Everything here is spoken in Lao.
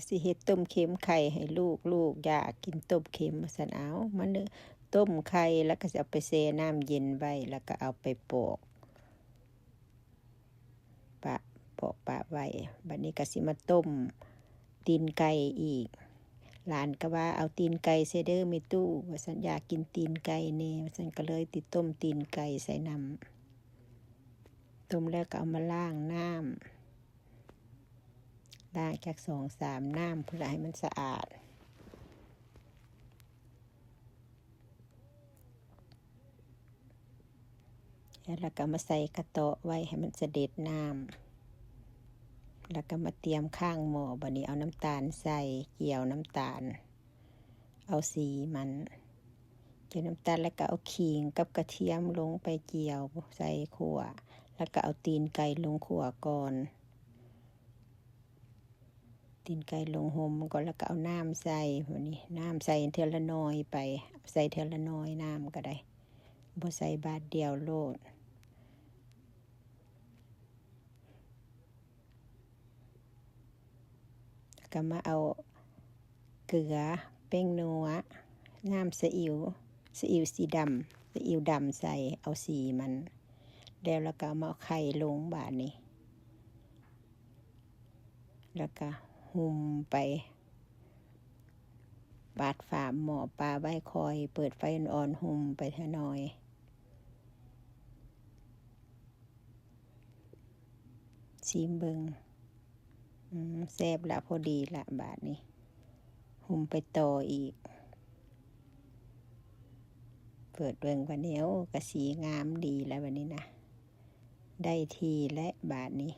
ຊິເຮັດຕົ້ມເຄັມໄຂ່ໃຫ້ລູກ, ລູກຢາກກິນຕົ້ມເຄັມວ່າຊັ້ນ. ເອົາ ມາເນີ ຕົ້ມໄຂ່ ແລ້ວກໍຊິເອົາໄປແຊ່ນ້ຳເຢັນໄວ້ ແລ້ວກໍເອົາໄປປອກ ປະ ປອກປະໄວ້. ບັດນີ້ກໍຊິມາຕົ້ມຕີນໄກ່ອີກ. ຫຼານກໍວ່າ ເອົາຕີນໄກ່ໃສ່ເດີແມ່ຕູ້ ວ່າຊັ້ນ, ຢາກກິນຕີນໄກ່ແດ່ວ່າຊັ້ນ, ກໍເລີຍຕິຕົ້ມຕີນໄກ່ໃສ່ນ້ຳ. ຕົ້ມແລ້ວກໍເອົາມາລ້າງນ້ຳ, ລ້າງຈັກສອງສາມນ້ຳພຸ້ນລະ ໃຫ້ມັນສະອາດ. ແລ້ວກໍເອົາມາໃສ່ກະເຕາະໄວ້ໃຫ້ມັນສະເດັດນ້ຳ, ແລ້ວກໍມາຕຽມຂ້າງໝໍ້. ບັດນີ້ເອົານ້ຳຕານໃສ່, ກ່ຽວນ້ຳຕານ, ເອົາສີມັນ, ກ່ຽວນ້ຳຕານ ແລ້ວກໍເອົາຂີງກັບກະທຽມລົງໄປກ່ຽວໃສ່ຂົ້ວ, ແລ້ວກໍເອົາຕີນໄກ່ລົງຂົ້ວກ່ອນ. ຕີນໄກ່ລົງຫົ່ມກ່ອນ ແລ້ວກໍເອົານ້ຳໃສ່. ບັດນີ້ນ້ຳໃສ່ເທື່ອລະໜ່ອຍໄປ, ໃສ່ເທື່ອລະໜ່ອຍນ້ຳກໍໄດ້, ບໍ່ໃສ່ບາດດຽວໂລດ. ແລ້ວກໍມາເອົາເກືອ, ແປ້ງນົວ, ນ້ຳສະອິວ, ສະອິວສີດຳ, ສະອິວດຳໃສ່, ເອົາສີມັນ. ແລ້ວ ແລ້ວກໍເອົາມາໄຂ່ລົງບາດນີ້, ແລ້ວກໍຫຸ່ມໄປ, ປາດຝາໝໍ້ປະໄວ້, ຄ່ອຍເປີດໄຟອ່ອນໆ ຫຸ່ມໄປເທື່ອໜ້ອຍ. ຊີມເບິ່ງ. ອືມ ແຊບລະ, ພໍດີລະບາດນີ້. ຫຸ່ມໄປຕໍ່ອີກ. ເປີດເບິ່ງບາດນີ້, ໂອ້ ກະສີງາມດີລະບາດນີ້ນະ. ໄດ້ທີ່ແລ້ວບາດນີ້.